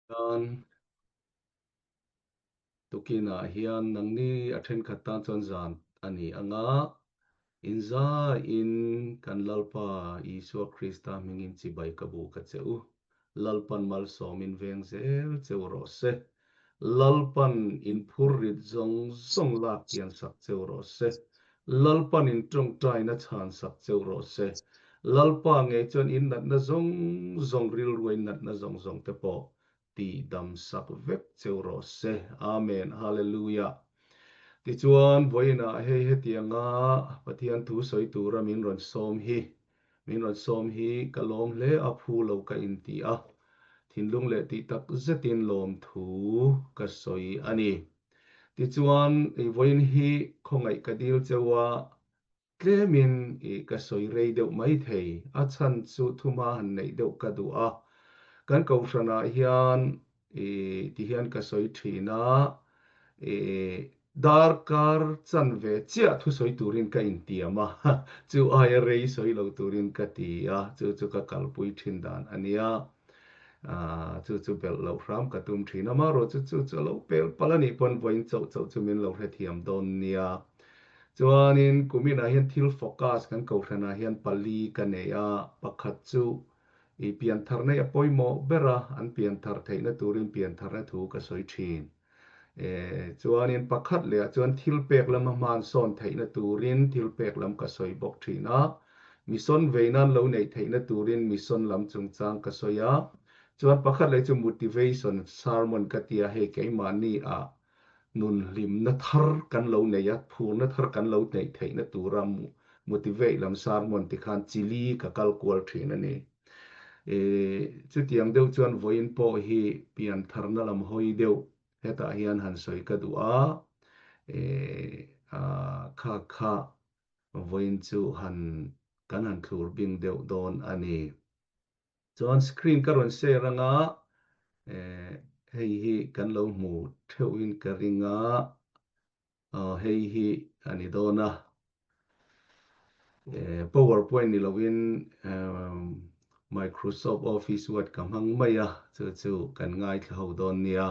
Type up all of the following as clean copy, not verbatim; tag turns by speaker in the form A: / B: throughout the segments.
A: Tan tukinah hian nangni a thenkhat tan chuan zan a ni ang a, inzaiin kan Lalpa Isua Krista hmingin chibai ka bu ka che u. Lalpan malsawmin veng zel che u rawh se. Lalpan in phurrit zawng zawng lak kian sak che u rawh se. Lalpan in tawngtaina chhan sak che u rawh se. Lalpa ngei chuan in natna zawng zawng rilruai natna zawng zawng te pawh tih dam sak vek che u rawh se. Amen. Hallelujah. Tichuan, vawiinah hei hetianga Pathian thu sawi tura min rawn sawm hi, min rawn sawm hi ka lawm hle a, phu lo ka inti a, thinlung leh tih tak zetin lawmthu ka sawi a ni. Tichuan, i vawiin hi khawngaih ka dil cheu a, tlemin i ka sawi rei deuh mai thei. A chhan chu thuma han neih deuh ka duh a. Kan kohhranah hian i tihian ka sawi thin a, i darkar chanve chiah thusawi turin ka intiam a, chu aia rei sawi lo turin ka ti a, chu chu ka kalpui thin dan a nia. Chu chu belh loh hram ka tum thin a, amaherawh chu chu chu a lo pel palh a nih pawn vawiin chauh chauh chu min lo hrethiam dawn nia. Chuanin kuminah hian thil focus kan kohhranah hian pali ka nei a, pakhat chu i piantharna hi a pawimawh ber a, an pianthar theihna turin piantharna thu ka sawi thin. Chuanin pakhat lehah chuan thil pek lama hman sawn theihna turin thil pek lam ka sawi bawk thin a. Mission vei nan lo neih theihna turin mission lam chungchang ka sawi a. Chuan pakhat leh chu motivation sermon ka ti a, hei keimahni ah nun hlimna thar kan lo nei a, phurna thar kan lo neih theihna tura motivate lam sermon ti khan chili ka kal kual thin a ni. Chutiang deuh chuan vawiin pawh hi piantharna lam hawi deuh hetah hian han sawi ka duh a, kha kha vawiin chu han kan han thlur bing deuh dawn a ni. Chuan screen ka rawn share anga hei hi kan lo hmu theuhin ka ring a. Aw hei hi a ni dawn a, powerpoint ni lovin Microsoft Office Word ka hmang mai a, chu chu kan ngaithla ho dawn nia.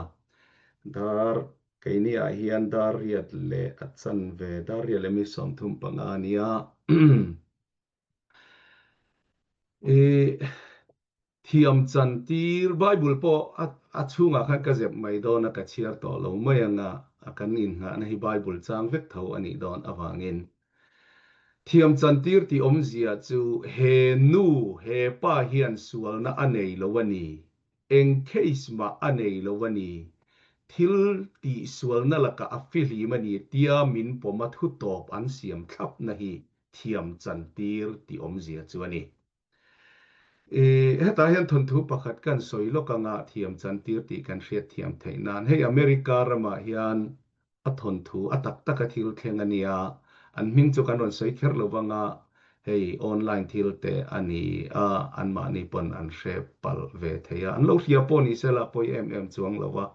A: Dar keini ah hian dar riat leh a chanve, dar riat leh mi 35 a nia. I thiam chan tir Bible pawh a chhungah khan ka zep mai dawn a, ka chhiar tawh lo mai ang a, a kan innghahna hi Bible chang vek tho a nih dawn avangin. Thiam chan tir tih awmzia chu he nu, he pa hian sualna a nei lo a ni, eng case mah a nei lo a ni, thil tih sualna lakah a fihlim a ni tia min pawm a thutawp an siam thlapna hi thiam chantir tih awmzia chu a ni. I hetah hian thawnthu pakhat kan sawi lawk anga thiam chantir tih kan hriat thiam theih nan hei America ramah hian a thawnthu a tak taka thil thleng a nia, an hming chu kan rawn sawi kher lo vanga hei online thil te a ni a, anmahni pawn an hre palh ve thei a, an lo hria pawh ni se la pawi em em chuang lo a.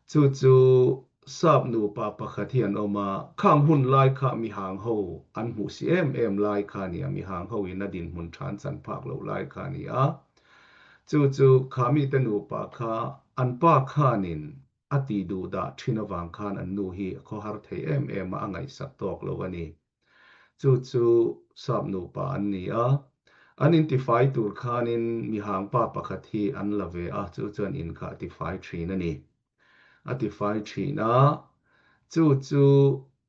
A: Chu chu Sap nupa pakhat hi an awm a, khang hun lai kha mihang ho an hmuh si em em lai kha a ni a, mihang ho in a dinhmun tha an chan phak loh lai kha a ni a. Chu chu kha mite nupa kha an pa khanin a tih duh dah thin avang khan an nu hi a khawhar thei em em a, a ngaihsak tawk lo a ni. Chu chu Sap nupa an ni a, an intifai tur khanin mihang pa pakhat hi an la ve a, chu chuan in kha a tifai thin a ni. A tifai thin a, chu chu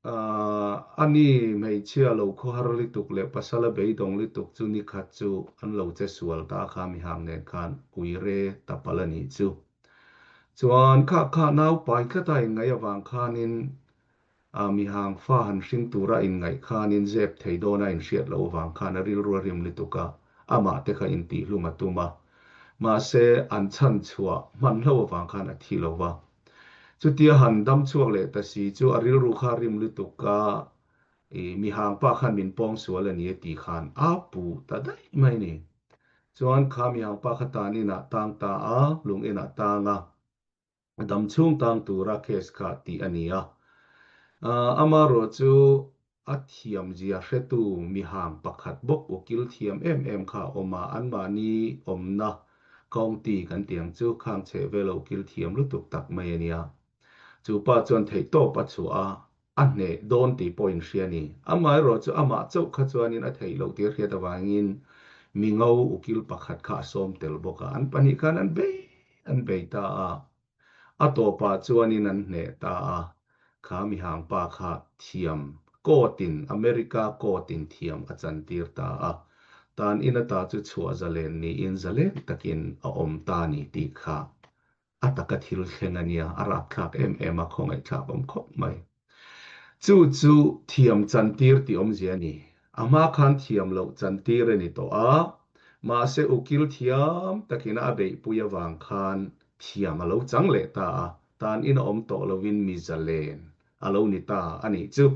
A: a ni hmeichhia lo khawhar lituk leh pasala beidawng lituk chu nikhat chu an lo che sual ta kha mihang nen khan uire ta palh a nih chu. Chuan kha kha naupai tlata inngaih avang khanin A mihang fa han hring tura inngaih khanin zep thei dawna inhriat loh avang khan a rilru a rim lutuk a, amah te kha intihhlum a tum a. Mahse, an chhan chhuah hman hlo avang khan a thi lo va. Chutia han dam chhuak leh ta si chu a rilru kha a rim lutuk a, i mihang pa khan min pawng sual a ni a tih khan a puh ta daih mai a ni. Chuan kha mihang pa kha tan inah tang ta a, lung inah tang a. A dam chhung tang tura case kha tih a ni a. Amaherawh chu a thiamzia hretu mihang pakhat bawk ukil thiam em em kha a awm a, anmahni awmna County kan tih ang chu khang chheh vel a ukil thiam lutuk tak mai a nia. Chu pa chuan theihtawp a chhuah a, a hneh dawn tih pawh in hria a ni. Amaherawh chu amah chauh kha chuanin a theih loh tih a hriat avangin mi ngo ukil pakhat kha a sawm tel bawk a, an pahnih khan an bei an bei ta a. A tawpah chuanin an hneh ta a, kha mihang pa kha thiam court-in, America court-in thiam a chantir ta a. Tan in ata chu chhuah zalen niin zalen takin a awm ta ni tih kha a taka thil thleng a nia, a rapthlak em em a, khawngaihthlak awm khawp mai. Chu chu thiam chantir tih awmzia a ni. A hma khan thiam loh chantir a ni tawh a, mahse ukil thiam takin a beihpui avang khan thiam a lo chang leh ta a, tan in a awm tawh lovin mi zalen a lo ni ta a nih chu.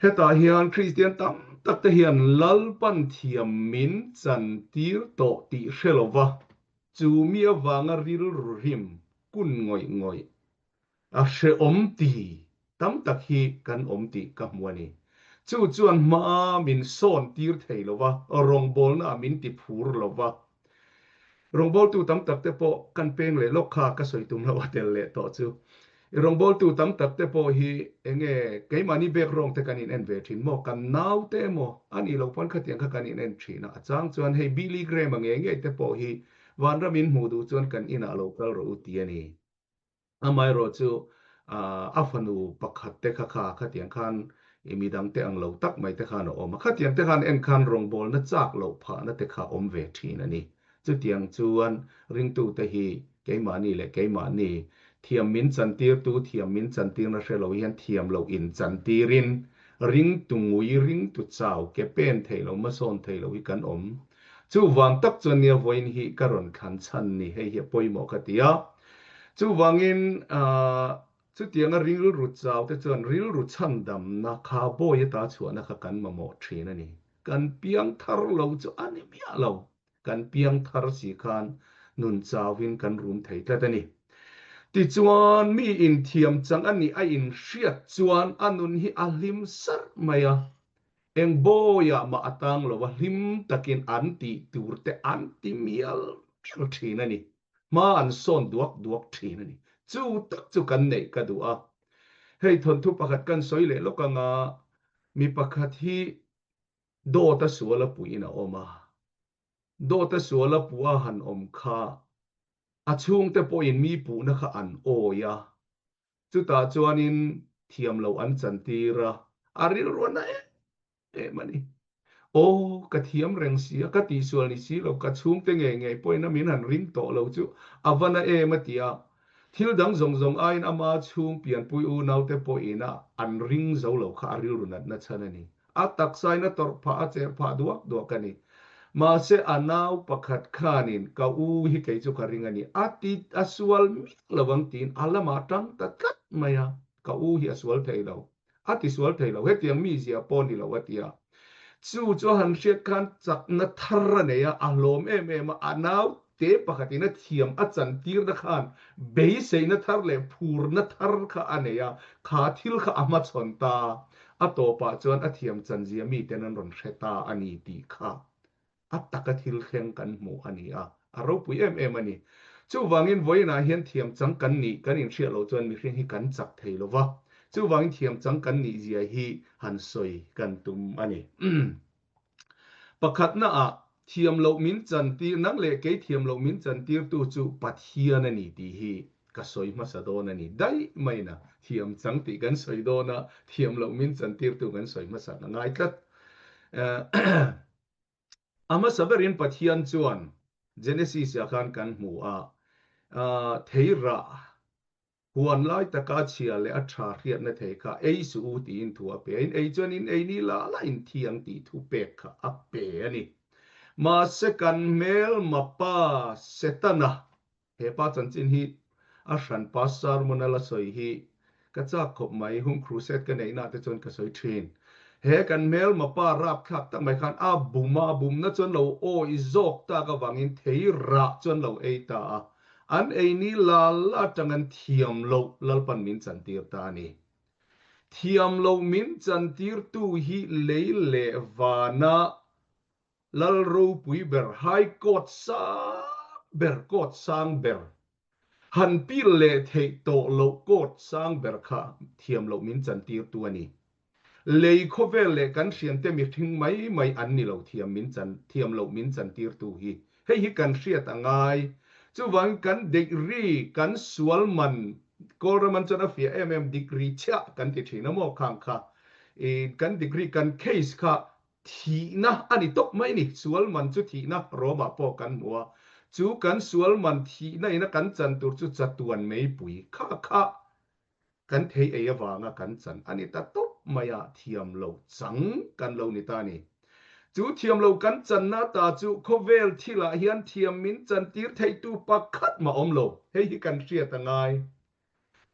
A: Hetah hian Kristian tam tak te hian Lalpan thiam min chantir tawh tih hre lova, chu mi avanga rilru rim kun ngawih ngawih A hrehawm ti tam tak hi kan awm tih ka hmu a ni. Chu chuan hma min sawn tir thei lo va, rawngbawlna ah min ti phur lo va. Rawngbawltu tam tak te pawh kan peng leh lawk kha ka sawi tum loh a tel leh tawh chu. I rawngbawltu tam tak te pawh hi enge keimahni background te kan in en ve thin maw? Kan naute emaw a nih loh pawn khatiang kha kan in en thin a. A chang chuan hei Billy Graham-a ngei ngei te pawh hi vanram in hmuh duh chuan kan inah lo kal rawh u ti a ni. Amaherawh chu a fanu pakhat te kha kha khatiang khan i midang te ang lo tak mai te khan a awm a, khatiang te khan en khan rawngbawlna chak loh phahna te kha awm ve thin a ni. Chutiang chuan ringtute hi keimahni leh keimahni thiam min chantirtu thiam min chantirna hre lo hian thiam loh inchantirin ringtu ngui, ringtu chau, ke pen thei lo, hmasawn thei lo hi kan awm. Chuvang tak chuan nia vawiin hi ka rawn thlan chhan ni, hei hi a pawimawh ka ti a. Chuvangin chutianga rilru chau te chuan rilru chhandamna kha bawi ata chhuahna kha kan mamawh thin a ni. Kan piang thar lo chu a ni miah lo. Kan piang thar si khan nun chauin kan rum thei tlat a ni. Tichuan mi inthiam chang a nih a inhriat chuan a nun hi a hlim sarh mai a. Eng bawiah mah a tang lo a, hlim takin an tih tur te an ti mial mial thin a ni. Hma an sawn duak duak thin a ni. Chu tak chu kan neih ka duh a. Hei thawnthu pakhat kan sawi leh lawk anga mi pakhat hi dawt a sual a puiin a awm a. Dawt a sual a puh a han awm kha a chhungte pawhin mi puhna kha an awi a. Chutah chuanin thiam loh an chantir a, a rilru a na em em a ni. Aw, ka thiam reng si a, ka tihsual ni si lo, ka chhungte ngei ngei pawhin a min han ring tawh lo chu a va na em a ti a. Thil dang zawng zawng aiin ama chhung pianpui unaute pawhin a an ring zo lo kha a rilru natna chhan a ni. A taksain a tawrh phah, a cher phah duak duak a ni. Mahse a nau pakhat khanin ka u hi kei chu ka ring a ni, a ti a sual miah lo ang tiin a lamah a tang ta tlat mai a, ka u hi a sual thei lo. A ti sual thei lo, hetiang mi zia pawh ni lo a ti a. Chu chu a han hriat khan chakna thar a nei a, a hlawm em em a, a naute pakhatin a thiam a chantirna khan beiseina thar leh phurna thar kha a nei a, kha thil kha a hmachhawn ta. A tawpah chuan a thiam chanzia miten an rawn hre ta a ni tih kha a taka thil thleng kan hmuh a ni a, a ropui em em a ni. Chuvangin vawiinah hian thiam chang kan nih kan inhriat loh chuan mihring hi kan chak thei lo va, chuvangin thiam chang kan nih zia hi han sawi kan tum a ni. Pakhatnaah thiam loh min chantir, nang leh kei thiam loh min chantirtu chu Pathian a ni tih hi ka sawi hmasa dawn a ni. Daih maina thiam chang tih kan sawi dawn a, thiam loh min chantirtu kan sawi hmasak a ngai tlat. A hmasa berin Pathian chuan Genesis-ah khan kan hmu a, thei rah huan lai taka chhia leh a tha hriatna thei kha ei suh u tiin thu a pe a, in ei chuan in ei ni la la in thi ang tih thu pek kha a pe a ni. Mahse kan hmelma pa Setana He pa chanchin hi a hran pa sermon a la sawi hi ka chak khawp mai, hung crusade ka neihna te chuan ka sawi thin. He kan hmelma pa rapthlak tak mai khan a bum a, a bumna chuan lo awi zawk tak avangin thei rah chuan lo ei ta a, an ei ni la la atang an thiam loh Lalpan min chantir ta a ni. Thiam loh min chantirtu hi lei leh vana Lal ropui ber High Court sang. ber court sang ber han pil leh theih tawh loh court sang ber kha thiam loh min chantirtu a ni. Lei khawvel leh kan hriante mihring mai mai an ni lo thiam min chan thiam loh min chantirtu hi. Hei hi kan hriat a ngai. Chuvangin kan degree kan sual man Kawlram an chuan a fiah em em degree chhiah kan ti thin a maw khang kha i kan degree kan case kha thihna a ni tawp mai ni. Sual man chu thihna Rome ah pawh kan hmu a. Chu kan sual man thihna ina kan chan tur chu chatuan meipui kha kha Kan thei ei avanga kan chan a ni ta tawp mai a, thiam lo chang kan lo ni ta a ni. Chu thiam lo kan channa ta chu khawvel thilah hian thiam min chantir theitu pakhat mah awm lo, hei hi kan hriat a ngai.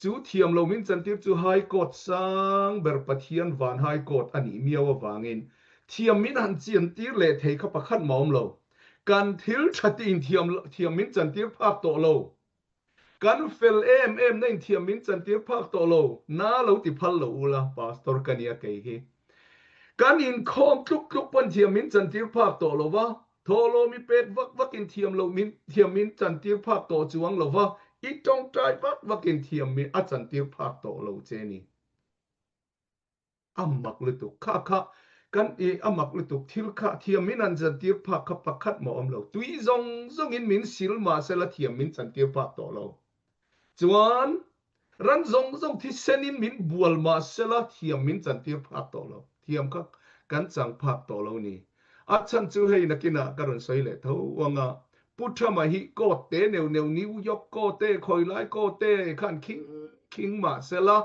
A: Chu thiam lo min chantir chu High Court sang ber Pathian van High Court a nih miau avangin thiam min han chantir leh thei kha pakhat mah awm lo. Kan thil tha tiin thiam min chantir phak tawh lo. Kan fel em em na inthiam min chantir phak tawh lo, na lo ti phal lo ula, Pastor ka nia kei hi. Kan inkhawm tluk tluk pawn thiam min chantir phak tawh lo va, thawhlawm i pek vak vak in thiam loh min thiam min chantir phak tawh chuang lo va, i tawngtai vak vak in thiam min a chantir phak tawh lo che ni. A mak lutuk kha kha kan i a mak lutuk thil kha thiam min an chantir phak kha pakhat maw awm lo. Tui zawng zawngin min sil mahsela thiam min chantir phak tawh lo. Chuan ran zawng zawng thisenin min bual mahsela thiam min chantir phak tawh lo. Thiam kha kan chang phak tawh lo ni. A chhan chu hei nakinah ka rawn sawi leh tho ang a, Pu Trump-a hi court te neuh neuh New York court te, khawilai court te khan khing khing mahsela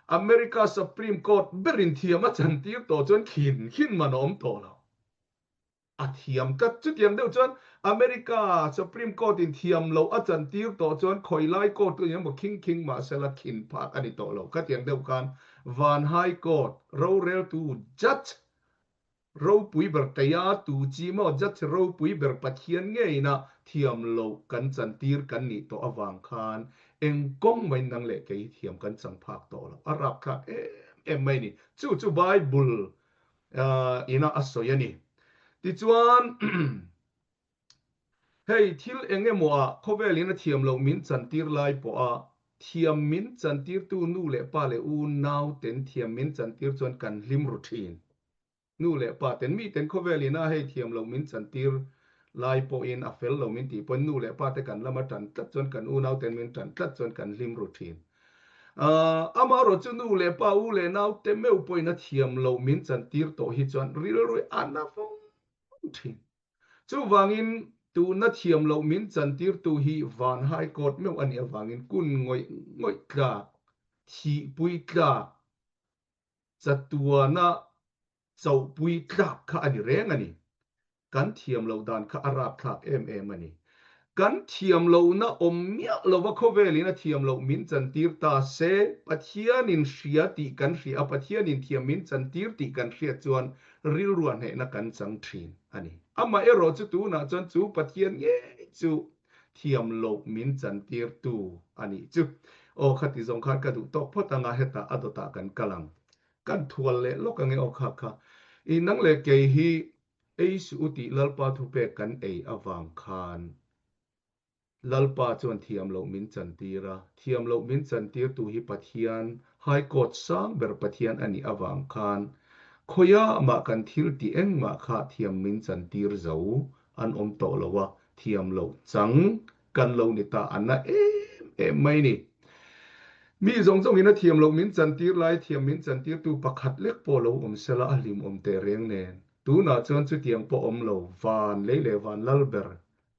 A: America Supreme Court berin thiam a chantir tawh chuan khin khin man a awm tawh lo. A thiam tlat. Chutiang deuh chuan America Supreme Court in thiam loh a chantir tawh chuan khawi lai court chu eng emaw khing khing mahsela khin phak a ni tawh lo. Khatiang deuh khan Van High Court roreltu Judge Ropui ber keia tu chi maw Judge ropui ber Pathian ngeina thiam loh kan chantir kan nih tawh avang khan eng kawng mai nang leh kei thiam kan chang phak tawh lo. A rapthlak em em mai ni. Chu chu Bible ina a sawi a ni. Tichuan hei thil eng emaw ah khawvelin a thiam loh min chantir lai pawha thiam min chantirtu nu leh pa leh u nau ten thiam min chantir chuan kan hlim ru thin. Nu leh pa ten mi ten khawvel ina hei thiam loh min chantir lai pawhin a fel lo min tih pawhin nu leh pa te kan lama tan tlat chuan kan unau ten min tan tlat chuan kan hlim ru thin. Amaherawh chu nu leh pa u leh nau te meuh pawhin a thiam loh min chantir tawh hi chuan rilru a na vawng vawng thin. Chuvangin tuna thiam loh min chantirtu hi van High Court meuh a nih avangin kun ngawih ngawih tlak, thihpui tlak, Chatuana chohpui tlak kha a ni reng a ni. Kan thiam loh dan kha a rapthlak em em a ni. Kan thiam lohna awm miah lova khawvelin a thiam loh min chantir ta se, Pathianin hria tih kan hria a, Pathianin thiam min chantir tih kan hriat chuan rilrua hnehna kan chang thin a ni. Amaherawh chu tunah chuan chu Pathian ngei chu thiam loh min chantirtu a nih chu. Aw khati zawng khan ka duh tawk phawt anga hetah a dawtah kan kal ang. Kan thual leh lawk ange aw kha kha. I nang leh kei hi ei suh u tih Lalpa thupek kan ei avang khan Lalpa chuan thiam loh min chantir a, thiam loh min chantirtu hi Pathian, High Court sang ber Pathian a nih avang khan khawiah mah kan thil tih engmah kha thiam min chantir zo an awm tawh lo a, thiam loh chang kan lo ni ta a na em em mai ni. Mi zawng zawngin a thiam loh min chantir lai thiam min chantirtu pakhat lek pawh lo awm sela a hlim awm teh reng nen. Tunah chuan chutiang pawh awm lo, van lei leh van lal ber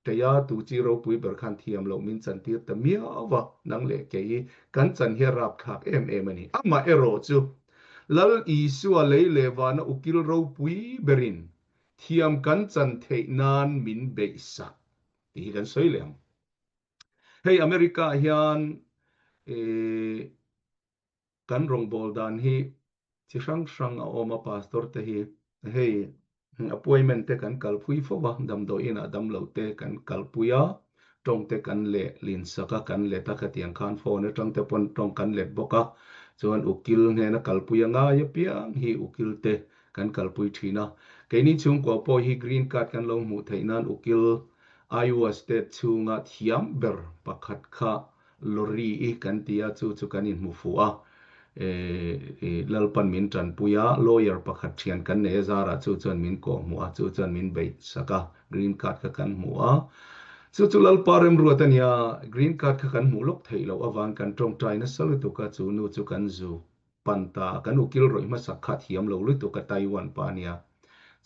A: keia tu chi ropui ber khan thiam loh min chantir ta miau va, nang leh kei kan chan hi a rapthlak em em a ni. Amaherawh chu Lal Isua lei leh vana ukil ropui berin Thiam kan chan theih nan min beihsak tih hi kan sawi leh ang. Hei America ah hian kan rawngbâwl dan hi chi hrang hrang a awm a, pastor te hi hei appointment te kan kalpui fo a, damdawi inah damlo te kan kalpui a, tawng te kan leh linsak a, kan let a, khatiang khan phone atang te pawn tawng kan let bawk a, chuan ukil hnena kalpui a ngai apiang hi ukil te kan kalpui thin a. Keini chhungkua pawh hi green card kan lo hmuh theih nan ukil Iowa State chhunga thiam ber pakhat kha Lorry i kan ti a, chu chu kan inhmu fuh a. Lalpan min tanpui a, lawyer pakhat thian kan nei a zarah chu chuan min kawhhmuh a, chu chuan min beih sak a, green card kha kan hmu a. Chu chu Lalpa remruat a nia, green card kha kan hmuh lawk theih loh avang kan tawngtai nasa lutuk a, chu nu chu kan zu pan ta a, kan ukil rawih hmasak kha thiam lo lutuk a, Taiwan pa a nia.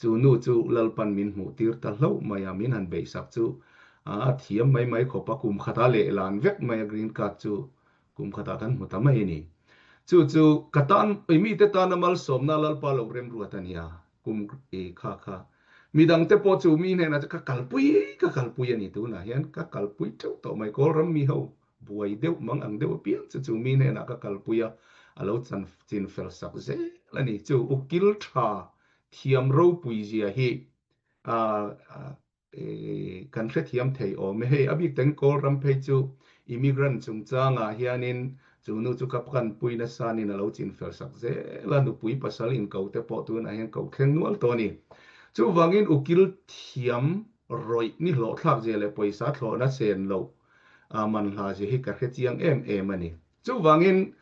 A: Chu nu chu Lalpan min hmuh tir ta hlauh mai a, min han beihsak chu a thiam mai mai khawp a, kum khatah lehlan vek mai a green card chu kum khatah kan hmu ta mai a ni. Chu chu ka tan, i mite tana malsawmna Lalpa lo remruat a nia, kum i kha kha. Midangte pawh chu mi hnenah chu ka kalpui ka kalpui a ni tunah hian ka kalpui teuh tawh mai, Kawlram mi ho buai deuh mang ang deuh apiang chu chu mi hnenah ka kalpui a, a lo chan chin fel sak zel a ni. Chu ukil tha thiam ropui zia hi kan hrethiam thei awm e. Hei a bik takin Kawlram phei chu immigrant chungchangah hianin chu nu chu ka kanpui nasanin a lo chin fel sak zel a, nupui pasal inko te pawh tunah hian ko thleng nual tawh a ni. Chuvangin ukil thiam rawih ni hlawhthlak zia leh pawisa thlawhna sen loh a manhla zia hi ka hre chiang em em a ni. Chuvangin,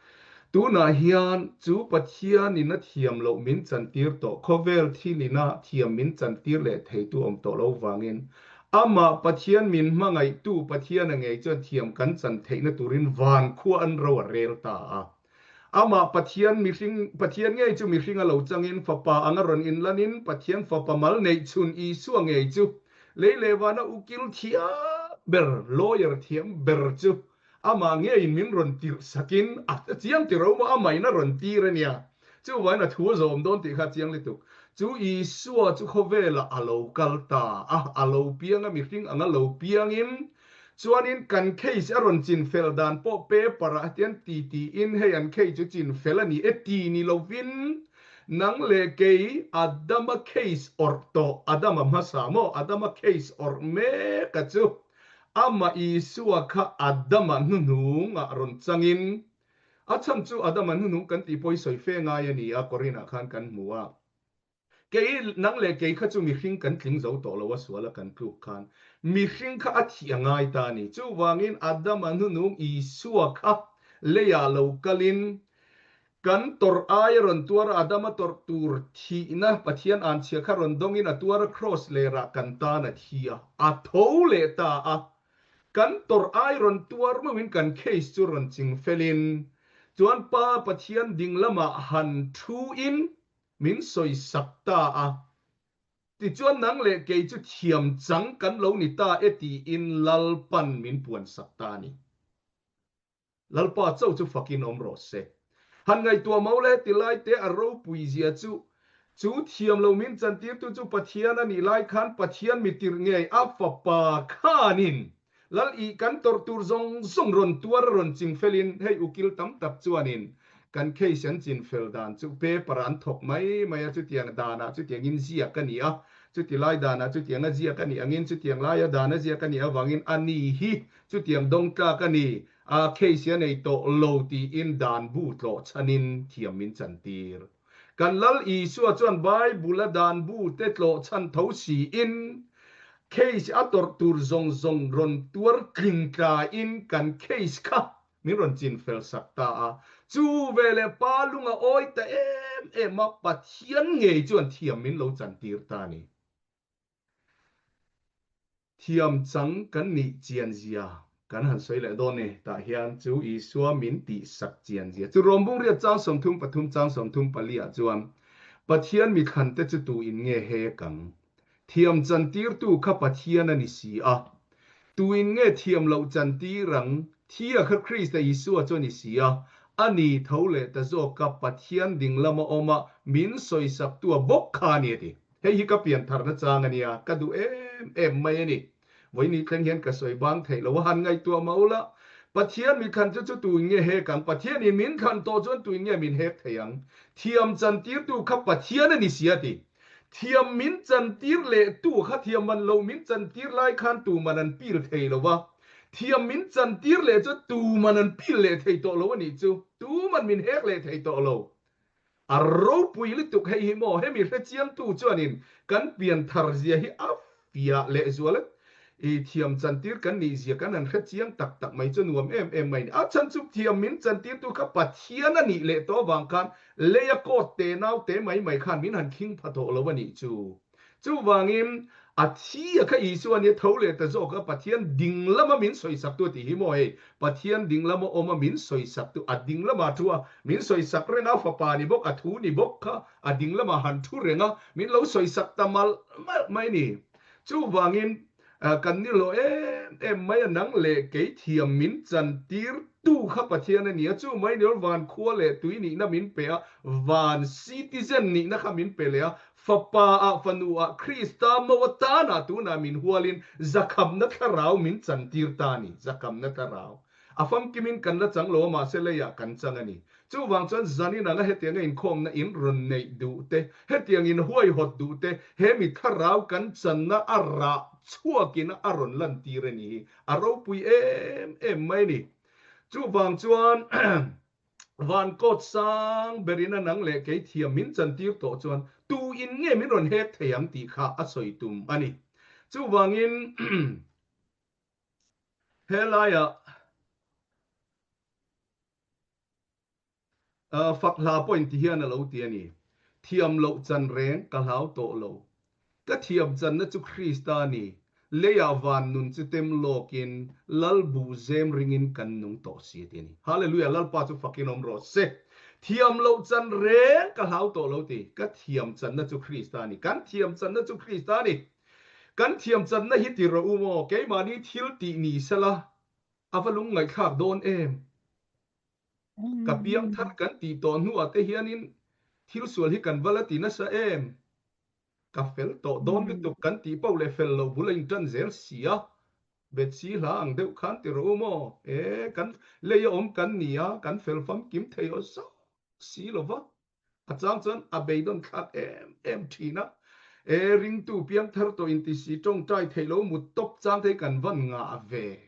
A: tunah hian chu Pathianin a thiam loh min chantir tawh, khawvel thilina thiam min chantir leh theitu awm tawh lo vangin, amah Pathian min hmangaihtu Pathiana ngei chuan thiam kan chan theihna turin van khua an ro a rel ta a. Amah Pathian mihring, Pathian ngei chu mihring a lo changin Fapa anga rawn inlanin Pathian Fapa mal neih chhun Isua ngei chu lei leh vana ukil thiam ber, lawyer thiam ber chu amah ngeiin min rawn tirh sakin a chiang ti ro maw amahin a rawn tir a nia. Chuvangin a thu a zawm dawn tih kha a chiang lutuk. Chu Isua chu khawvelah a lo kal ta a, a lo piang a, mihring anga lo piangin Chuanin kan case a rawn chinfel dan pawh paper ah hetian ti tiin hei an case chu chinfel a ni e ti ni lovin nang leh kei Adama case awrh tawh Adama hmasa maw Adama case awrh mek a chu amah Isua kha Adama hnuhnung ah rawn changin a chhan chu Adama hnuhnung kan tih pawh hi sawi fe ngai a ni a Korin ah khan kan hmu a. Kei, nang leh kei kha chu mihring kan tling zo tawh lo a sual a kan tluk khan mihring kha a thih a ngai ta a ni. Chuvangin Adama hnunung Isua kha leiah lo kalin kan tawrh ai a rawn tuar a, Adama tawrh tur thihna Pathian anchhia kha rawn dawngin a tuar a, kraws lerah kan tan a thi a, a tho leh ta a. Kan tawrh ai rawn tuar meuhin kan case chu rawn ching felin chuan Pa Pathian ding lamah han thuin Min sawisak ta a, tichuan nang leh kei chu thiam chang kan lo ni ta e tiin Lalpan min puansak ta a ni. Lalpa chauh chu fakin awm rawh se. Han ngaihtuah mau le ti lai te a ropui zia chu, chu thiam lo min chantirtu chu Pathian a nih lai khan Pathian mitirh ngei a fapa khanin Lal i kan tawrh tur zawng zawng rawn tuar a rawn ching felin hei ukil tam tak chuanin kan case an chin fel dan chu paper ah an thawk mai mai a, chutiang danah chutiangin ziak a ni a, chuti lai danah chutianga ziak a nih angin chutiang laia dana ziak a nih avangin a ni hi chutiang dawng tlak a ni, a case hi a nei tawh lo tiin dan bu tlawh chhanin thiam min chantir. Kan Lal Isua chuan Bible-a dan bu te tlawh chhan tho siin, case a tawrh tur zawng zawng rawn tuar tling tlaiin kan case kha min rawn chin fel sak ta a. Chu veleh Pa lung a awi ta em em a, Pathian ngei chuan thiam min lo chantir ta a ni. Thiam chang kan nih chian zia kan han sawi leh dawn e. Tah hian chu Isua min tih sak chian zia chu Rom bungriat chang 33 chang 34 ah chuan Pathian mi thlan te chu tu in nge hek ang? Thiam chan tirtu kha Pathian a ni si a. Tu in nge thiam loh chan tir ang? Thia kha Krista Isua chu a ni si a. A ni tho leh ta zawk a Pathian ding lama awm a min sawisaktu a bawk kha a ni a ti. Hei hi ka pian tharna chang a nia, ka duh em em mai a ni. Vawiin thleng hian ka sawi bang theih lo a, han ngaihtuah mah ula, Pathian mi thlan chu chu tuin nge hek ang? Pathianin min thlan tawh chuan tuin nge min hek thei ang? Thiam chantirtu kha Pathian a ni si a ti. Thiam min chantir lehtu kha thiam man lo min chantir lai khan tuman an pil thei lo va, thiam min chantir leh chu tuman an pil leh thei tawh lo a nih chu, tuman min hek leh thei tawh lo. A ropui lutuk hei hi maw? Hemi hrechiangtu chuanin kan pianthar zia hi a fiah lehzual a. I thiam chantir kan nih zia kan han hre chiang tak tak mai chu nuam em em mai a ni. A chhan chu thiam min chantirtu kha Pathian a nih leh tawh avang khan leia court te nau te mai mai khan min han khing pha tawh lo a nih chu. Chuvangin a thi a kha Isua nia tho leh ta zawk a, Pathian ding lama min sawisaktu a tih hi maw hei, Pathian ding lama awm a min sawisaktu, a ding lama thu a min sawisak reng a, fapa ni bawk, a thu ni bawk kha a ding lama han thu reng a, min lo sawisak ta malh malh mai ni. Chuvangin kan ni lo em em mai a, nang leh kei thiam min chantir tu kha Pathian a ni a, chu mai ni van khua leh tui nihna min pe a, van citizen nihna kha min pe leh a, fapa ah fanu ah Krista mo atana tunah min hualin zakhamna thlarau min chantir ta a ni, zakhamna thlarau. A famkimin kan la chang lo a, mahse leiah kan chang a ni. Chuvang chuan zanin anga hetianga inkhawmna in rawn neih duh te, hetiang in huaihawt duh te, he mi thlarau kan channa a rah chhuakin a rawn lantir a ni hi a ropui em em mai a ni. Chuvang chuan van kawt sang berin a nang leh kei thiam min chantir tawh chuan tu in nge min rawn hek thei ang tih kha a sawi tum a ni. Chuvangin Helaiah fak hla pawh inti hian a lo ti a ni. Thiam loh chan reng ka hlau tawh lo. Ka thiam channa chu Krista a ni. Leiah van nun chu tem lawkin Lal buh zem ringin kan nung tawh si a ti a ni. Hallelujah! Lalpa chu fakin awm rawh se. Thiam loh chan reng ka hlau tawh lo ti. Ka thiam channa chu Krista a ni. Kan thiam channa chu Krista a ni. Kan thiam channa hi ti rawh u maw, keimahni thil tih ni sela a va lung ngaihthlak dawn em? Ka piang thar kan tih tawh hnuah te hianin thil sual hi kan va la ti nasa em? Ka fel tawh dawn lutuk kan tih poh leh fel loh bul a intan zel si a, bet si hla ang deuh khan ti rawh u maw? E, kan lei a awm kan ni a, kan fel famkim thei aw zauh si lo va. A chang chuan a beidawn thlak em em thin a, e ringtu piangthar tawh inti si tawngtai theih lo mut tawp chang te hi kan van ngah ve.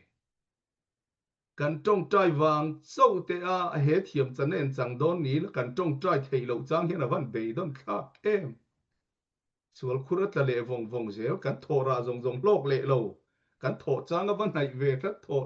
A: Kan tawngtai vang chauh te a he thiam chan a en chang dawn ni la kan tawngtai theih loh chang hian a van beidawn thlak em. Sual khur a tla leh vawng vawng zel, kan thawh rah zawng zawng hlawk leh lo, kan thawh chang a va hnaih ve tlat thawh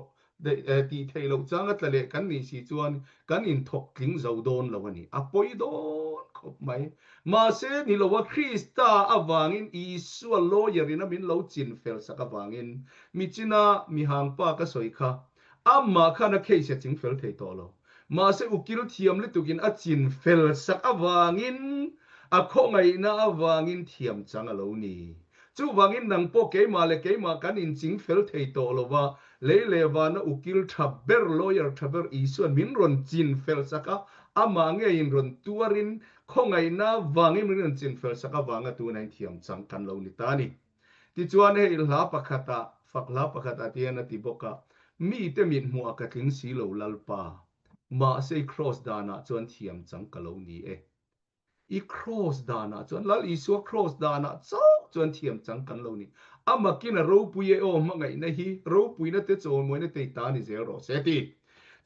A: tih theih loh chang a tla leh kan nih si chuan kan inthawk tling zo dawn lo a ni. A pawi dawn khawp mai. Mahse, ni lo a Krista avangin Isua lawyer in a min lo chin fel sak avangin michina mihangpa ka sawi kha Amah khan a case a ching fel thei tawh lo. Mahse ukil thiam lutukin a chin fel sak avangin a khawngaihna avangin thiam chang a lo ni. Chuvangin nang pawh keimah leh keimah kan inching fel thei tawh lo va, lei leh vana ukil tha ber, lawyer tha ber Isua'n min rawn chin fel sak a, amah ngeiin rawn tuarin khawngaihna avangin min rawn chin fel sak avanga tunah in thiam chang kan lo ni ta a ni. Tichuan hei hla pakhatah, fak hla pakhatah ti hian a ti bawk a, Mite mit hmuhah ka tling si lo Lalpa, mahse i kraws danah chuan thiam chang ka lo ni e. I kraws danah chuan, Lal Isua kraws danah chauh chuan thiam chang kan lo ni. A makin a ropui e aw hmangaihna hi, ropuina te chawimawina te i ta ni zel rawh se a ti.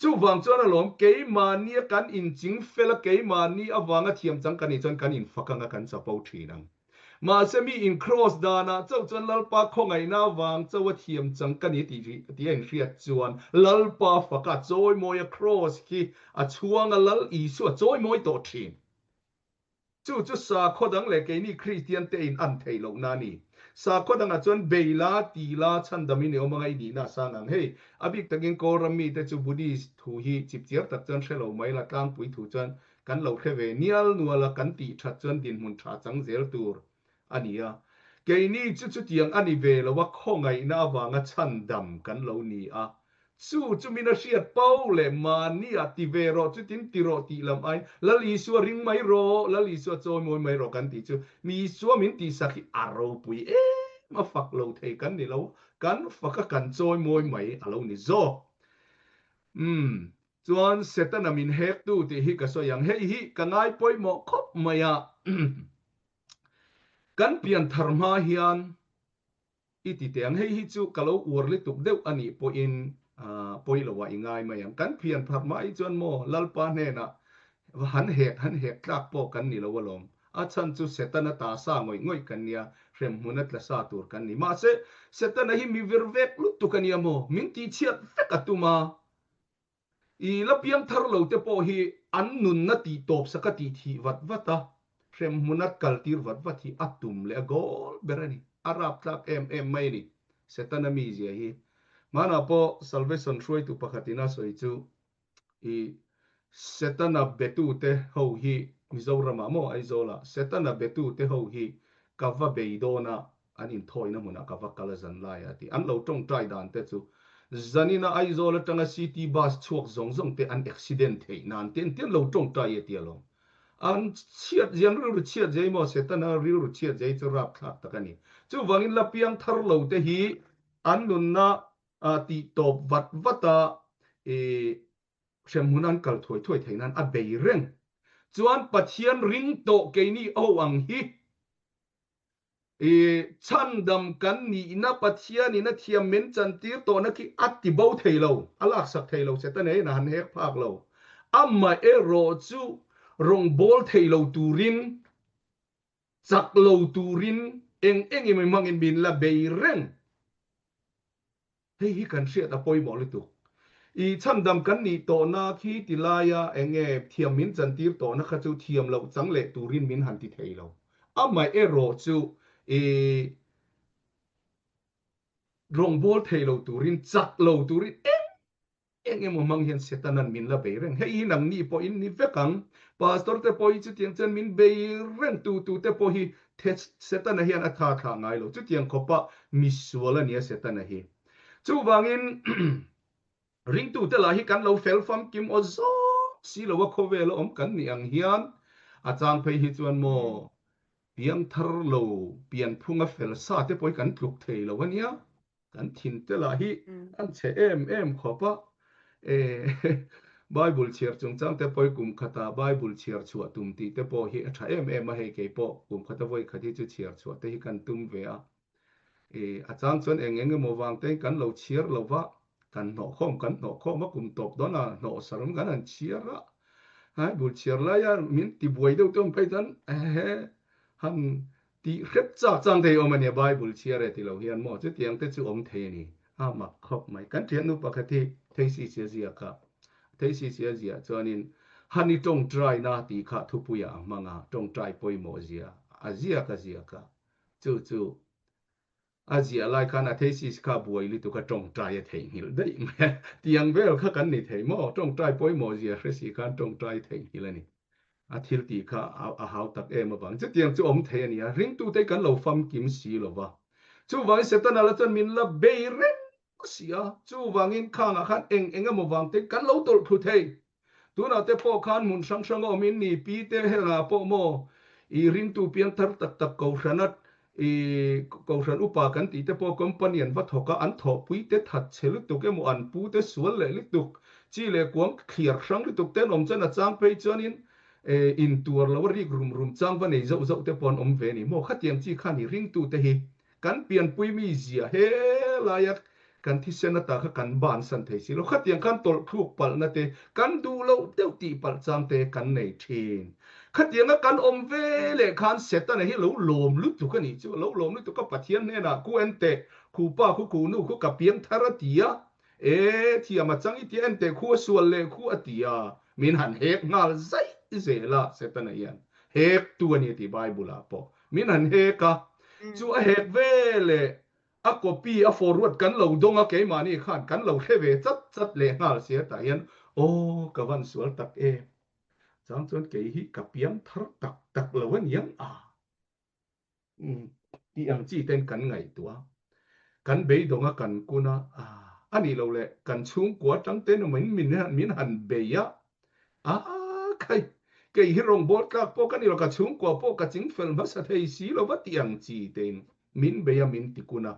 A: Chuvang chuan alawm, keimahnia kan inching fel a, keimahni avanga thiam chang kan nih chuan kan infak anga kan chapo thin ang. Mahse mi in kraws danah chauh chuan Lalpa khawngaihna avang chauh a thiam chang ka ni tih tih a inhriat chuan Lalpa faka chawimawi a kraws hi a chhuang a Lal Isua chawimawi tawh thin. Chu chu sakhaw dang leh keini Kristian te in an theih lohna a ni. Sakhaw dangah chuan bei la, ti la, chhandamin i awm anga i nihna a sang ang. Hei, a bik takin Kawlram mite chu Buddhist thu hi chipchiar tak chuan hre lo mai la, tlangpui thu chuan Kan lo hre ve nial nual a, kan tih that chuan dinhmun tha chang zel tur a ni a. Keini chu chutiang a ni ve lo a, khawngaihna avanga chhandam kan lo ni a. Chu chu min a hriat po leh mahni ah ti ve rawh, chutin ti rawh tih lam aiin Lal Isua ring mai rawh, Lal Isua chawimawi mai rawh kan tih chu mi Isua min tihsak hi a ropui em a, fak lo thei kan ni lo, kan fak a kan chawimawi mai a lo ni zawk. Umm. Chuan Setana min hektu tih hi ka sawi ang. Hei hi ka ngai pawimawh khawp mai a. Kan pian thar hma hian i ti teh ang. Hei hi chu ka lo uar lutuk deuh a nih pawhin pawi lo ah i ngai mai ang. Kan pian thar hma hi chuan maw Lalpa hnenah han hek han hek tlak pawh kan ni lo alawm. A chhan chu Setana ta sa ngawih ngawih kan nia. Hremhmun a tla sa tur kan ni. Mahse, Setana hi mi vir vek lutuk a nia maw? Min tihchhiat vek a tum a. I la piang thar lo te pawh hi an nunna tih tawp sak a tih thih vat vat a, hremhmun a kal tir vat vat hi a tum leh a goal ber a ni. A raptlak em em mai a ni Setana mizia hi. Hmanah pawh Salvation hruaitu pakhatin a sawi chu I Setana betute ho hi Mizoramah maw Aizawlah Setana betute ho hi ka va bei dawn a, an inthawina hmunah ka va kal a zan lai a ti. An lo tawngtai dan te chu zanina Aizawl atanga city bus chhuak zawng zawng te an accident theih nan te an ti an lo tawngtai e ti alawm. An chhiat zia an rilru chhiat zia hi maw Setana rilru chhiat zia hi chu rapthlak tak a ni. Chuvangin la piang thar lo te hi an nunna tih tawp vat vat a i hremhmun an kal thuai thuai theih nan a bei reng. Chuan Pathian ring tawh keini ho ang hi I chhandam kan nihna Pathianin a thiam min chantir tawhna khi a ti bo thei lo, a laksak thei lo che ta nei na han hek phak lo. Amaherawh chu rawngbâwl thei lo turin, chak lo turin eng eng emaw hmangin min la bei reng. Hei hi kan hriat a pawimawh lutuk. I chhandam kan nih tawhna khi ti laia eng nge thiam min chantir tawhna kha chu thiam loh chang leh turin min han ti thei lo. Amaherawh chu i rawngbâwl thei lo turin, chak lo turin eng eng emaw hmang hian Setanan min la bei reng. Hei hi nangni pawhin ni vek ang. Pastor te pawh hi chutiang chuan min bei reng tu tu te pawh hi Setana hian a tha thlah ngai lo. Chutiang khawpa misual a nia Setana hi. Chuvangin ringtute lah hi kan lo fel famkim aw zawk si lo a khawvel a awm kan nih ang hian a chang phei hi chuan maw piangthar lo pianphunga fel sa te pawh hi kan tluk thei lo a nia. Kan thin te lah hi an chhe em em khawp a, e Bible chhiar chungchang te pawh hi kum khata Bible chhiar chhuah tum tih te pawh hi a tha em em a, hei kei pawh kum khata vawi khat hi chu chhiar chhuah te hi kan tum ve a, e a chang chuan eng eng emaw vang te kan lo chhiar lo va, kan hnawh khawm kan hnawh khawm a, kum tawp dawn a hnawh sarum kan han chhiar a, Bible chhiar laia min tibuai deuh te awm phei chuan ehe han Tih hrep chak chang thei awm a nia Bible chhiar e ti lo hian maw chutiang te chu awm thei a ni. A mak khawp mai. Kan thiannu pakhat hi thesis a ziak a, thesis a ziah chuanin Hani tawngtaina tih kha thupuiah a hmang a, tawngtai pawimawh zia a ziak a ziak a, chu chu a ziah lai khan a thesis kha buai lutuk a tawngtai a theihnghilh daih mai a, tiang vel kha kan ni thei maw? Tawngtai pawimawh zia hre si khan tawngtai theihnghilh a ni. A thil tih kha a hau tak em avang chutiang chu awm thei a ni a, ringtute kan lo famkim si lo va. Chuvangin Setana la chuan min la bei reng si a, chuvangin khangah khan eng eng emaw vangte kan lo tawlh thlu thei. Tunah te pawh khan hmun hrang hrang a awmin ni pi te hengah pawh maw i ringtu piang thar tak tak kohhrana i kohhran upa kan tih te pawh company an va thawk a, an thawhpui te that chhe lutuk emaw an pu te sual leh lutuk chi leh kuang thliar hrang lutuk te an awm chuan a chang phei chuanin intuar lo a rik rum rum chang va nei zauh zauh te pawh an awm ve a ni maw khatiang chi khan i ringtu te hi Kan pianpui mi zia helaia kan thisen ata kha kan bansan thei si lo. Khatiang khan tawlhthluk palhna te, kan duh loh deuh tih palh chang te kan nei thin. Khatianga kan awm ve leh khan Setana hi lo lawm lutuk a nih chu. A lo lawm lutuk a, Pathian hnenah khu en teh, khu pa khu khu nu khu ka piang thar a ti a, e thiam a chang i tia en teh khu a sual leh khu a ti a, min han hek nghal zaih zel a Setana hian. Hek tu a ni a ti Bible ah pawh. Min han hek a, chu a hek ve leh a copy a forward kan lo dawng a keimahni khan kan lo hre ve chat chat leh nghal sia tah hian aw ka van sual tak em chang chuan kei hi ka piang thar tak tak lo a niang a tih ang chi ten kan ngaihtuah a kan beidawng a kan kun a a nih loh leh kan chhungkua atang ten min min han bei a A khai, kei hi rawngbâwl tlâk pawh ka ni lo, ka chhungkua pawh ka ching fel hmasa thei si lo va ti ang chi tein min bei a, min ti kun a.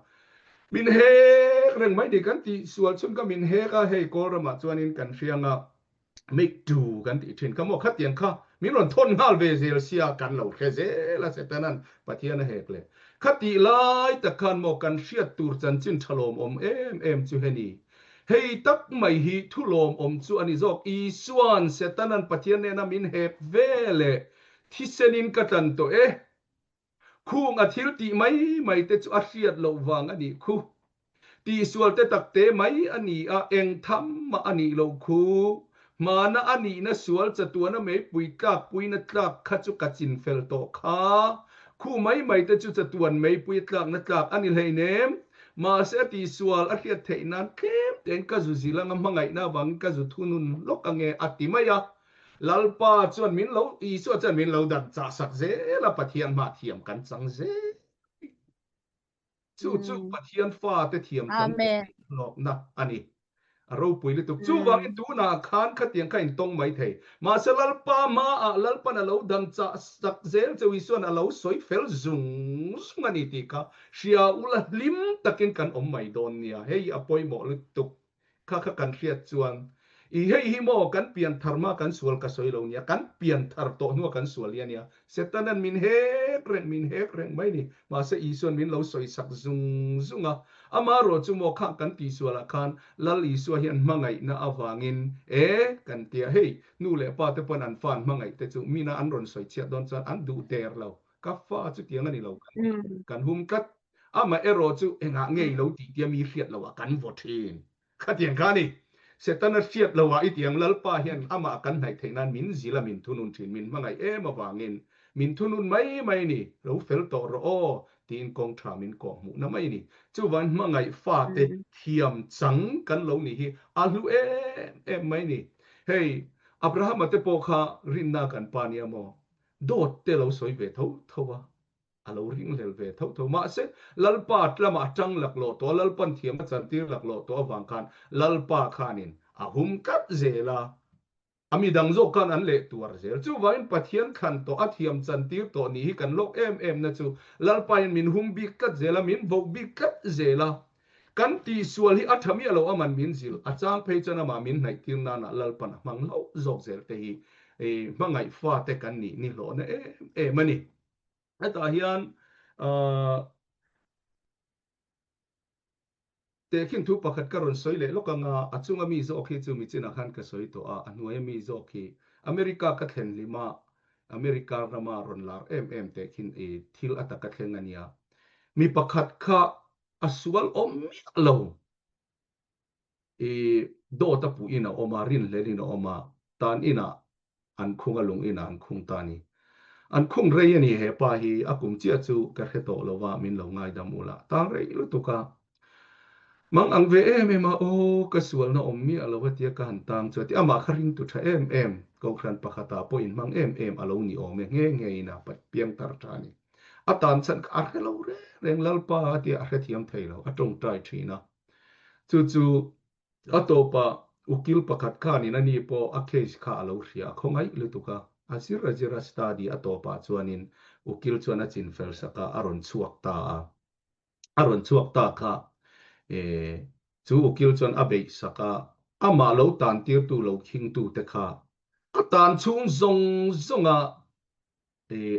A: Min hêk reng mai ni kan tih sual chhun kha min hêk a, hei Kawl ramah chuanin kan hriang a, make do kan tih thin kha maw, khatiang kha min rawn thawn nghal ve zel sia kan lo hre zel a, Setanan Pathian a hêk leh. Khatih lai tak khan maw kan hriat tur chanchin tha lawmawm em em chu heni Hei tak mai hi thu lawmawm chu a ni zawk. Isua'n Setanan Pathian nena min hep ve leh thisenin ka tlan tawh e. Khung a thil tih mai mai te chu a hriat loh vang a nih khu. Tihsual te tak te mai a ni a, eng tham mah a nih loh khu. Hmana a nihna sual chatuana meipui tlak puina tlak kha chu ka chinfel tawh kha. Khu mai mai te chu chatuan meipui a tlakna tlak a ni hleinem. Mahse a tihsual a hriat theih nan tlem tein ka zu zil anga hmangaihna avangin ka zu thunun lawk ange a ti mai a. Lalpa chuan min lo, Isua chuan min lo dan chah sak zel a, Pathian hmah thiam kan chang zel. Chu chu Pathian fate thiam chang
B: Amen.
A: hlawkna a ni. A ropui lutuk. Chuvangin tunah khan khatiang kha intawng mai thei. Mahse Lalpa hmaah Lalpan a lo dan chah sak zel che Isuan a lo sawi fel zung zung a ni tih kha hria ula hlim takin kan awm mai dawn nia. Hei a pawimawh lutuk. Kha kha kan hriat chuan i hei hi maw kan pian thar hma kan sual ka sawi lo nia, kan pian thar tawh hnua kan sual hi a nia. Setanan min hek reng, min hek reng mai ni. Mahse Isuan min lo sawi sak zung zung a. Amaherawh chu maw khang kan tihsualah khan Lal Isua hian hmangaihna avangin e kan tia hei nu leh pa te pawn an fa an hmangaih te chu mina an rawn sawi chhiat dawn chuan an duh der lo. Ka fa chutiang a ni lo kan ti, kan hum tlat. Amaherawh chu engah nge i lo tih tia mi hriat loh ah kan vaw thin. Khatiang kha a ni. Setana hriat loh ah i tiang Lalpa hian amah kan hnaih theih nan min zil a min thunun thin, min hmangaih em avangin min thunun mai mai a ni. Lo fel tawh rawh aw tiin kawng tha min kawh hmuhna mai a ni. Chuvangin hmangaih fate thiam chang kan lo nih hi a hlu em em mai a ni. Hei Abrahama te pawh kha rinna kan pa nia maw? Dawt te lo sawi ve tho tho a. A lo ringhlel ve tho tho. Mahse, Lalpa tlama a tang laklawh tawh a, Lalpan thiam a chantir laklawh tawh avang khan Lalpa khanin a hum tlat zel a, a mi dang zawk khan an leh tuar zel. Chuvangin Pathian thlan tawh, a thiam chantir tawh nih hi kan lawk em em na chu Lalpain min hum bik tlat zel a, min voh bik tlat zel a. Kan tihsual hi a tha miah lo, aman min zilh, a chang phei chuan amah min hnaihtir nana Lalpan a hmang hlauh zawk zel te hi hmangaih fate kan nih ni hlawhna em em a ni. Hetah hian tehkhin thu pakhat ka rawn sawi leh lawk ang a, a chunga mi zawk hi chu michinah khan ka sawi tawh a, a hnuaia mi zawk hi America ka thlen hlim a, America rama rawn lar em em tehkhin i thil a taka thleng a nia. Mi pakhat kha a sual awm miah lo. I dawt a puhin a awm a, rinhlelhin a awm a, tan inah an khung a, lung inah an khung ta a ni. An khung rei a ni he pa hi, a kum chiah chu ka hre tawh lo va, min lo ngaidam ul a, tang rei lutuk a. Mang ang ve em em a, aw ka sualna awm miah lo a tia ka han tang chu a ti, amah kha ringtu tha em em, kohhran pakhatah pawh inhmang em em a lo ni awm e, nghe nghe in a piang tar tha a ni. A tan chhan kha a hre lo reng reng, Lalpa a tia a hrethiam thei lo, a tawngtai thin a. Chu chu a tawpah ukil pakhat khanin ani pawh a case kha a lo hria a, khawngaih lutuk a, a zir a zir a study a tawpah chuanin ukil chuan a chinfel sak a, a rawn chhuak ta a, a rawn chhuak ta kha chu ukil chuan a beih sak a, amah lo tan tirtu lo khingtu te kha a tan chhung zawng zawnga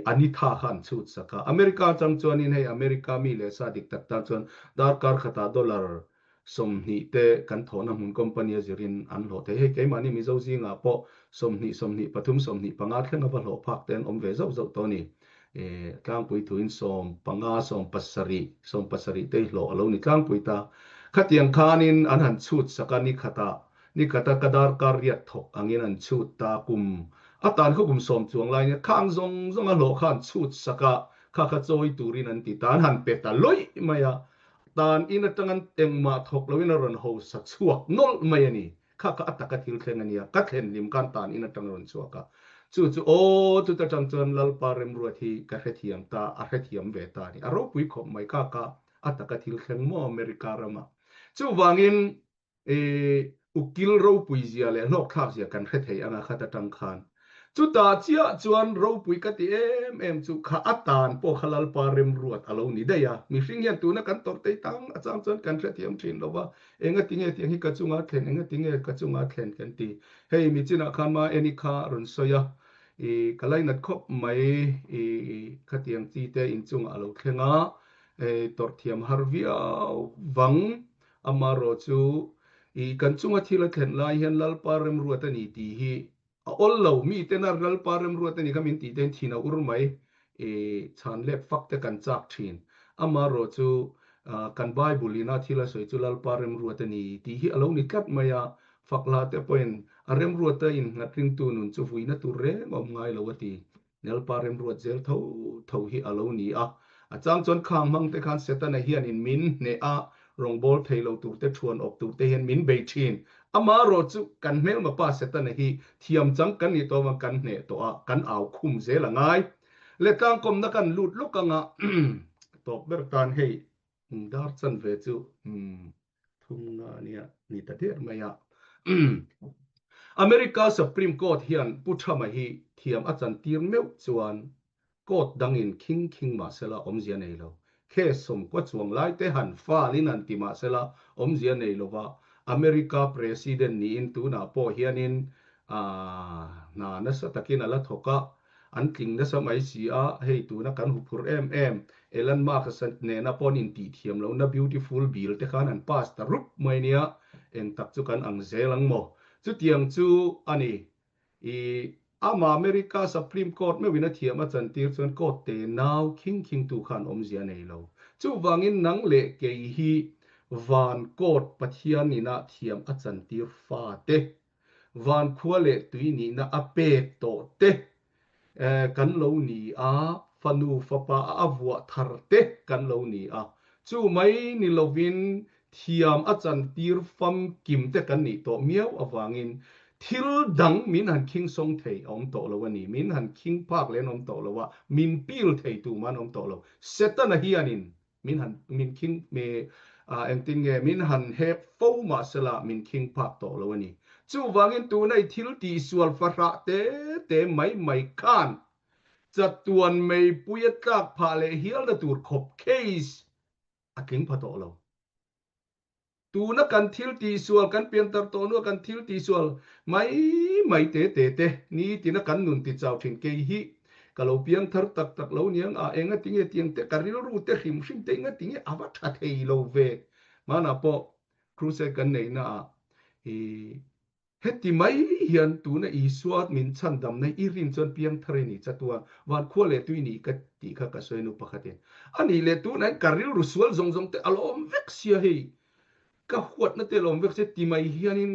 A: A ni tha kha an chhut sak a. America atang chuanin hei America mi leh sa dik tak tan chuan darkar khatah dollar 20 te kan thawhna hmun company a zirin an hlawh thei. Hei keimahni Mizo zingah pawh 20, 23, 25 thleng a va hlawh phak te an awm ve zauh zauh tawh a ni. Tlangpui thuin 15, 17, 17 te hi hlawh a lo ni tlangpui ta. Khatiang khanin an han chhut sak a ni khatah Nikhat a ka darkar riat thawk angin an chhut ta kum a tan khaw kum sawm chuang lai nia khang zawng zawng a hlawh kha an chhut sak a, kha kha chawi turin an ti ta, an han pe ta lawih mai a, tan in atang an engmah thawk loin a rawn hausa chhuak nawlh mai a ni, kha kha a taka thil thleng a nia, ka thlen hlim khan tan in atang a rawn chhuak a, chu chu aw chuta tang chuan Lalpa Remruat hi ka hrethiam ta, a hrethiam ve ta a ni, a ropui khawp mai kha kha a taka thil thleng maw America ramah. Chuvangin I ukil ropui zia leh hlawkthlak zia kan hre thei anga khat atang khan. Chutah chiah chuan ropui ka ti em em chu kha a tan pawh kha Lalpa remruat a lo ni daih a. Mihring hian tuna kan tawrh tei tang a chang chuan kan hrethiam thin lo va, enga tinge tiang hi ka chunga thlen, enga tinge ka chunga thlen kan ti. Hei michinah khan ma eni kha rawn sawi a, i ka lainat khawp mai i khatiang chi te inchungah a lo thleng a, tawrh thiam har viau vang. Amaherawh chu, i kan chunga thil a thlen lai hian Lalpa remruat a ni tih hi a awl lo. Miten a Lalpa remruat a ni kha min tih te hian thin a ur mai. I chhan let fak te kan chak thin. Amaherawh chu kan Bible ina thil a sawi chu Lalpa remruat a ni tih hi a lo ni tlat mai a, fak hla te pawhin a remruata innghat ringtu nun chu vuina tur reng a awm ngai lo a ti. Lalpa remruat zel tho tho hi a lo ni a. A chang chuan khang hmang te khan Setana hianin min hneh a, rawngbâwl thei lo tur te, thuan awk tur te hian min bei thin. Amaherawh chu kan hmelma pa Setana hi thiam chang kan nih tawh avang kan hneh tawh a, kan au khum zel a ngai. Le tlangkawmna kan lut lawk anga tawp ber tan hei dar chanve chu thum nga nia ni ta der mai a. America Supreme Court hian Pu Trump-a hi thiam a chantir meuh chuan Court dangin khing khing mahsela awmzia nei lo. Case sawmkua chuang lai te han file in han ti mahsela awmzia nei lova America President niin tunah pawh hianin hna nasa takin a la thawk a, an tling nasa mai si a, hei tuna kan huphurh em em Elon Musk nena pawh an intihthiam lohna Beautiful Bill te khan an pass ta rup mai nia, eng tak chu kan ang zel ang maw? Chutiang chu a ni. I ama America Supreme Court meuhin a thiam a chantir chuan court te nau khing khingtu khan awmzia a nei lo. Chuvangin nang leh kei hi van court Pathian ina thiam a chantir fa te, van khua leh tui nihna a pek tawh te kan lo ni a, fanu fapa a a vuah thar te kan lo ni a. Chu mai ni lovin thiam a chantir famkim te kan nih tawh miau avangin thil dang min han khing sawng thei a awm tawh lo a ni. Min han khing phak leh an awm tawh lo a, min pil thei tu mah an awm tawh lo. Setana hianin min han min khing me engtin nge min han hek fo mah sela min khing phak tawh lo a ni. Chuvangin tuna i thil tihsual fahrah te te mai mai khan chatuan meipui a tlak phah leh hialna tur khawp case a tling pha tawh lo. Tuna kan thil tihsual, kan piantar tawh hnua kan thil tihsual mai mai te te te, nitina kan nun ti chau thin kei hi ka lo piang thar tak tak lo niang a, enga tinge tiang te ka rilru te hrim hrim te enga tinge a va tha thei lo ve. Hmanah pawh crusade kan neihna ah i Heti mai hian tuna Isua min chhandamna i rin chuan piangthar i ni chatuan van khua leh tui ni ka tih kha ka sawi nu pakhatin a nih leh tunah hian ka rilru sual zawng zawng te a lo awm vek sia hei ka huatna te a lo awm vek sia ti mai hianin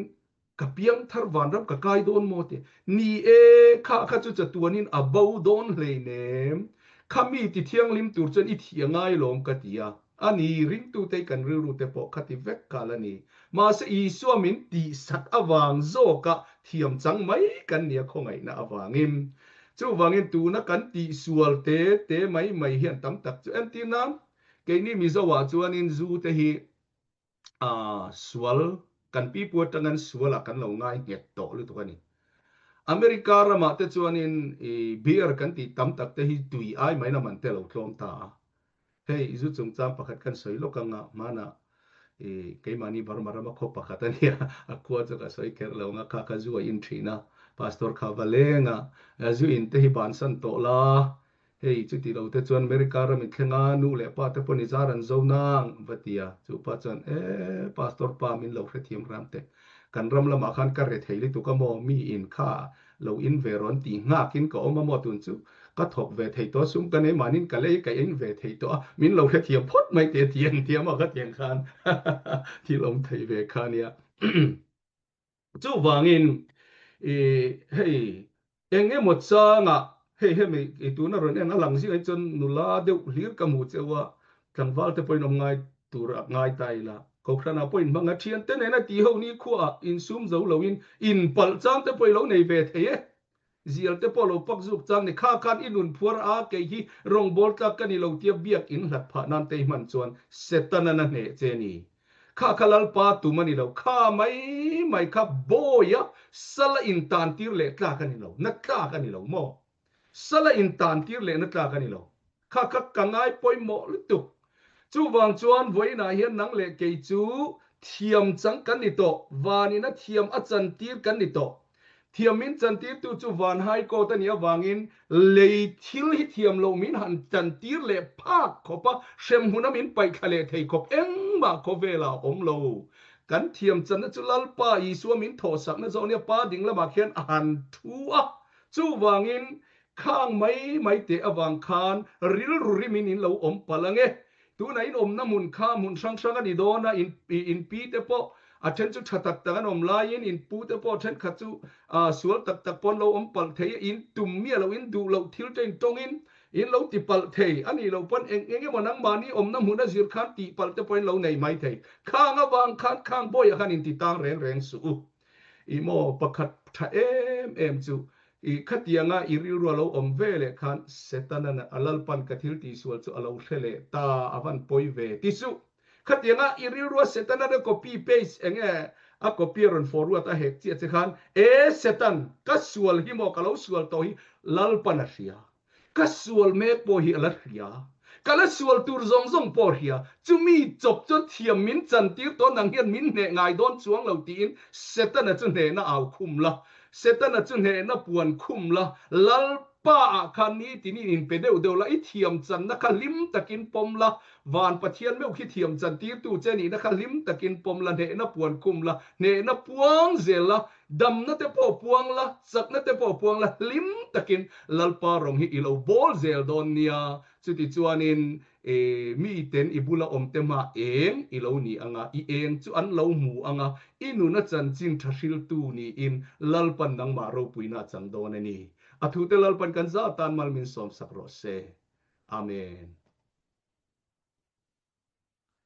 A: ka piangthar vanram ka kai dawn maw ti ni e kha kha chu chatuanin a bo dawn hleinem kha mi ti thianghlim tur chuan i thih a ngai lawm ka ti a. A ni, ringtute kan rilrute pawh kha ti vek kal a ni. Mahse, Isua min tihsak avang zawka thiam chang mai kan nia khawngaihna avangin. Chuvangin tuna kan tihsual te te mai mai hian tam tak chu entir nan keini Mizoah chuanin zu te hi sual kan pipu atangin sualah kan lo ngai nghet tawh lutuk a ni. America ramah te chuanin beer kan tih tam tak te hi tui ai mai lam an te lo tlawm ta a. Hei zu chungchang pakhat kan sawi lawk anga hmanah i keimahni Burma rama khaw pakhat a nia, a khua chu ka sawi kher lo anga kha kha zu a in thin a, Pastor kha va leng a, zu in te hi bansan tawh la, hei chuti lo te chuan America ram in thleng a, nu leh pa te pawh ni zar an zo nang va ti a, chu pa chuan e Pastor pa min lo hrethiam ram teh, kan ram lamah khan ka re thei lutuk a maw, mi in kha lo in ve rawn tih nghak in ka awm a maw tun chu ka thawk ve thei tawh a sum ka nei mahni in ka lei ka in ve thei tawh a min lo hrethiam phawt mai teh a ti an ti a maw ka tiang khan thil awm thei ve kha nia chuvangin i hei eng emaw changah hei hemi i tuna rawn en a lang zingah hi chuan nula deuh hlir ka hmu cheu a tlangval te pawhin awm ngai tur a ngai ta ila. Kohhranah pawh inhmang a, thiante nena tih ho ni khuaah insum zo loin inpalh chang te pawh i lo nei ve thei e. Zial te pawh lo pak zuk chang ni kha khan i nun phuar a, kei hi rawngbâwl tlak ka ni lo tia biak in hlat phah nan te i hman chuan Setana na hneh che ni. Kha kha Lalpa tum a ni lo, kha mai mai kha bawia sala intantir leh tlak a ni lo, na tlak a ni lo maw? Sala intantir lehna tlak a ni lo. Kha kha ka ngai pawimawh lutuk. Chuvang chuan vawiinah hian nang leh kei chu thiam chang kan ni tawh, vanin a thiam a chantir kan ni tawh. Thiam min chantirtu chu van High Court a nih avangin lei thil hi thiam loh min han chantir leh phak khawp a, hremhmuna min paihthla leh thei khawp engmah khawvelah a awm lo. Kan thiam channa chu Lalpa Isua min thawhsakna zawh nia Pa ding lamah khian a han thu a. Chuvangin. Khang mai mai teh avang khan rilru rimin in lo awm palh ang e. Tunah in awmna hmun kha hmun hrang hrang a ni dawn a, in in pi te pawh a then chu tha tak tak an awm laiin in pu te pawh thenkhat chu sual tak tak pawh an lo awm palh thei a, in tum miah loh in duh loh thil te in tawngin in lo ti palh thei a nih loh pawn eng eng emaw nangmahni awmna hmun a zir khan tih palh te pawh in lo nei mai thei. Khang avang khan khang bawiah khan in ti tang reng reng suh u. I maw pakhat tha em em chu i khatianga i rilru a lo awm ve leh khan Setana a Lalpan ka thil tihsual chu a lo hre leh ta a van pawi ve ti suh. Khatianga i rilrua Setana a copy paste enge a copy a rawn forward a hek chiah che khan e Setan ka sual hi maw ka lo sual tawh hi Lalpan a hria. Ka sual mek pawh hi a la hria. Ka la sual tur zawng zawng pawh a hria. Chumi chawp chuan thiam min chantir tawh nang hian min hneh ngai dawn chuang lo tiin Setana chu hnehna au khum la, Setana chu hnehna puan khum la, Lalpa ah khan nitin in inpe deuh deuh la, i thiam channa kha hlim takin pawm la, Van Pathian meuh khi thiam chantirtu che nihna kha hlim takin pawm la, hnehna puan khum la, hnehna puang zel la, Damna te pawh puang la, chakna te pawh puang la, hlim takin Lalpa rawng hi i lo bawl zel dawn nia. Chutichuanin e, miten i bula awm te hma eng i lo ni anga, i eng chu an lo hmu anga, i nuna chanchin tha hriltu niin Lalpan nangmah ropuina a chang dawn a ni. A thute Lalpan kan za tan mal min sawmsak rawh se. Amen.